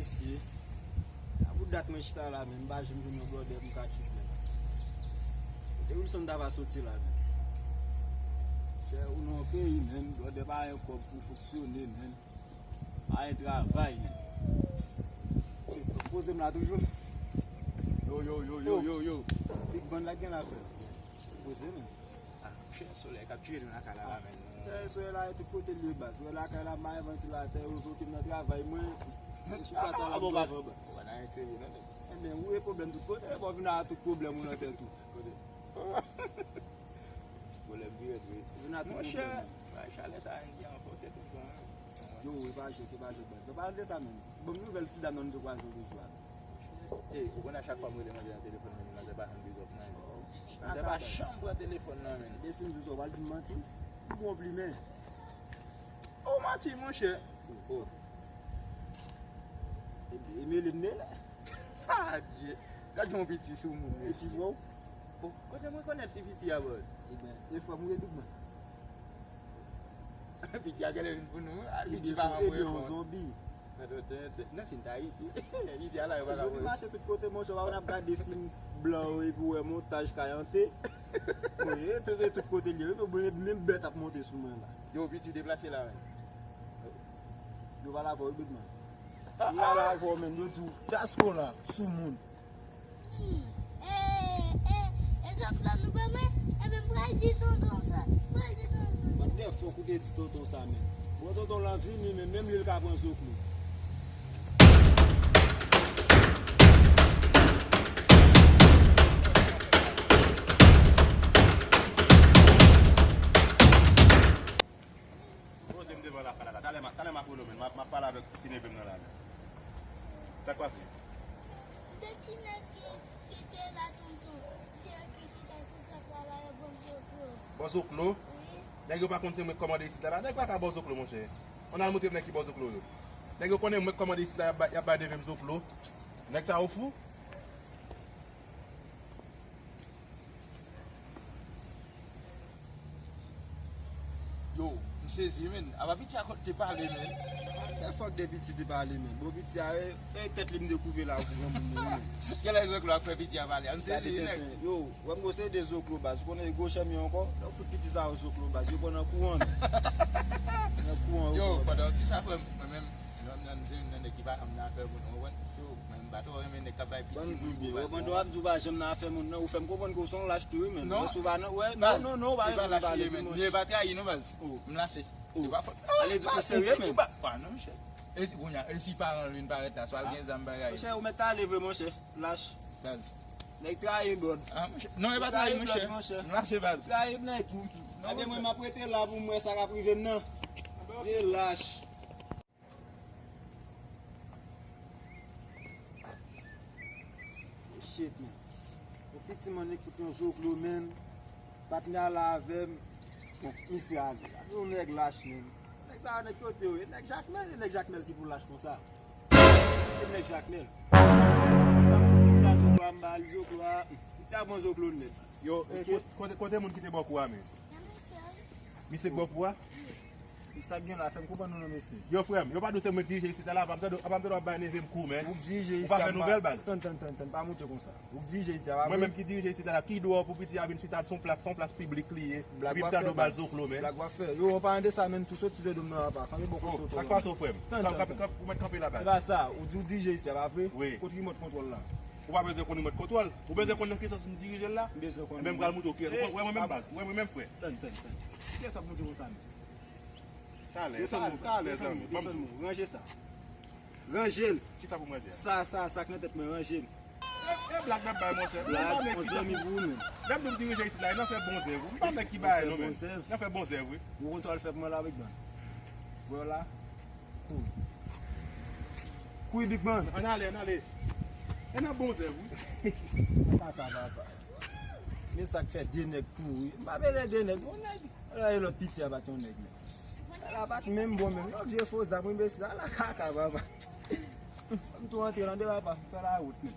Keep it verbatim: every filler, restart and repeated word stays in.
Mesye, a pou dat mwen chita la, men m pa janm jwenn yon blòdè pou m ka tchwit, men. Kote Wilson ta va soti la, men? Chè, ou nan yon peyi, men, blòdè pa gen kòb pou fonksyone, men. Pa gen travay, men. Poze m la toujou. Yo, yo, yo, yo, yo, yo. Big Ban la gen la fè. Poze, men. Ah, monchè, solèy k ap tiye nou lakay la, la, men. Chè, solèy la, e tout kote l ye, baz. Ou wè lakay la, m pa gen vantilatè, yo bloke m nan travay mwen. E sou pa sa la, m travay, baz. Ou pa nan enterye, non, nèg. Ebyen, ou e pwoblèm tout kote, e bon, vin a tout pwoblèm ou nan tèt ou. Kote? Pwoblèm pi rèd, wi. Vin a tout pwoblèm. Monchè, bay chalè sa, Endyen an fò tèt ou pran. Yo, e pa jwèt, e pa jwèt, baz. An palan de sa menm, ban m nouvèl ti dam nan nou te kwaze yo jou a. E, ou konn a chak fwa m rele manzè nan telefòn, men manzè pa janm pick up, non. Manzè pa janm pran telefòn nan, men. Ebyen, si m di w sa, w pral di m manti? M gon plimen. Ou manti, monchè. Oh. E, e mele m mele. Sa a di. Gad yon piti sou moun, mesye. Piti frè w? Oh, kote mwen konèt ti piti a, bòs? Ebyen, e frè m ou ye, Big Man? Piti a genlè vin pou nou, a, piti pa janm reponn. Ebyen, yon zonbi. Nan, si n t Ayiti. Isi a la, yo pa ka voye. Zonbi mache tout kote, monchè, w ap gade fim blan yo, epi w wè montaj kay ante. Mwen, e, e tout kote l ye, wi, men menm bèt ap monte sou mwen la. Yo, piti deplase la, men. Yo pa la pou yo, Big Man. Yo pa la pou yo, men, yo di w, Dasko la, sou moun. Hmm. E, e, e zòt la nou pa mwen? Ebyen, m pral di tonton sa. M pral di tonton sa. Mande fòk ou te di tonton sa, men. Bon, tonton lan vini, men menm li, l ka pran zoklo. Poze m devan lakay la. Talè m a, talè m ap rele w, men. M ap, m ap pale avèk ti neve m nan la, men. Sa k pase? De ti nèg ki, ki te la, tonton. Ki te, ki chita sou plas la, la, yo ban m zoklo. Ban w zoklo? Wi. Nèg yo pa konn se mwen k kòmande isit la, la. Nèg pa ka ba w zoklo, monchè. Ann al montre m nèg ki ba w zoklo yo. Nèg yo konnen mwen k kòmande isit la, y ap bay, y ap bay neve m zoklo. Nèg sa yo fou? Yo, m sezi, men. Apa piti a konn te pale, men. Mande fòk de piti te pale, men. Bon, piti a, e, e tèt li m te koupe la pou granmoun yo, men. Genlè zoklo ap fè piti a pale. M sezi, nèg. Yo, wè m gon seri de zoklo, baz. Ou konnen gwo chèm yo ankò? Yo fout piti sa yo zoklo, baz. Yo pran nan kouran, men. Nan kouran, yo pran. Yo, pandan w di sa, frè m, mwen menm, mwen menm, se youn nan nèg ki pa janm nan afè moun, ou konprann? Yo, mwen, m pa twò renmen nèg k ap bay piti moun gwo bal. Ban m di w byen, pandan w ap di w pa janm nan afè moun nan, ou fè m konprann ke w se yon lach tou, wi, men. Non. Lè si w pa nan, wè, non, non, non, ou pa bezwen pale, wi, monchè. E pa lach li ye, men. Li pa trayi nou, baz. Oh. M lase. Oh. Li pa fòt. Ale di w serye, men. Bon, non, monchè. E si kounye a, e si paran l vin parèt la, swa l gen zam bagay. Monchè, ou mèt ale vre, monchè. Lach. Baz. Nèg trayi, brod. Ah, monchè. Non, e pa trayi, monchè. M lase, baz. Trayi, nèg. Ebyen, mwen, m ap rete la pou m wè sa k ap rive m nan. Vye lach. Shit, man. Yon piti mannik fout yon zoklo, man. Patnè a la avè m. Bon, misye ale. Gade yon nèg lach, man. Nèg sa yo, nèg kote yo ye? Nèg Jakmèl, e nèg Jakmèl ki pou lach konsa. E nèg Jakmèl. Piti a zoklo a, m ba l zoklo a. Piti a bon zoklo nèt. Yo, e, kote, kote, kote moun ki te ba w kou a, man? Misye k ba w kou a? Sa k gen la, fè m konprann nou non, mesye. Yo, frè m, yo pa di w se mwen k dirije isit la, la, pa m tande, pa m tande w ap bay neve m kou, men. Ou k dirije isi a, ou pa fè nouvèl, baz. Tann, tann, tann, tann, pa moute konsa. Ou k dirije isi a, pa vre? Mwen menm ki dirije isit la, ki dwa pou piti a vin chita sou plas, sou plas piblik li ye, epi m tande w ba l zoklo, men. Blag w ap fè. Yo, an palan de sa, men, tou soti de do m nan apa. Kanpe bò kote tonton. Sa k pase w, frè m? Tann, tann, tann. Ou mèt kanpe la, baz. E pa sa, ou di w dirije isi a, pa vre? Wi. Kot rimòt kontwòl la? Ou pa bezwen konn rimòt kontwòl. Ou bezwen konn nan ki sans m dirije l la? M bezwen konn. Ebyen, m pral moutre w kiyès. Ou wè mwen menm, baz. Ou wè mwen menm, frè. Tann, tann, tann. Kiyès ap moute konsa, men? Talè, talè, talè, zanmi. Desann mwen, desann mwen. Ranje sa. Ranje l. Kisa pou m ranje a? Sa, sa, sa k nan tèt mwen, ranje l. E, e blag n ap bay, monchè. Blag, yon zanmi pou ou menm. Lè m di w dirije isit la, n ap fè bon zèv, wi. M pa nèg ki bay non, men. N ap fè bon zèv, wi. Ou konn sa w al fè pou mwen la, Big Man? Wè w la? Kouri. Kouri, Big Man. Ann ale, ann ale. E n ap bon zèv, wi. Kaka papa. Men sa k fè de nèg kouri. M pa bezwen de nèg, yon nèg. Ala e lòt piti a pa t yon nèg, men. Ala pa t menm bon, menm. Yon vye fo zam, enbesil. Ala kaka, papa. M tou antre lan de papa. Fè la wout, men.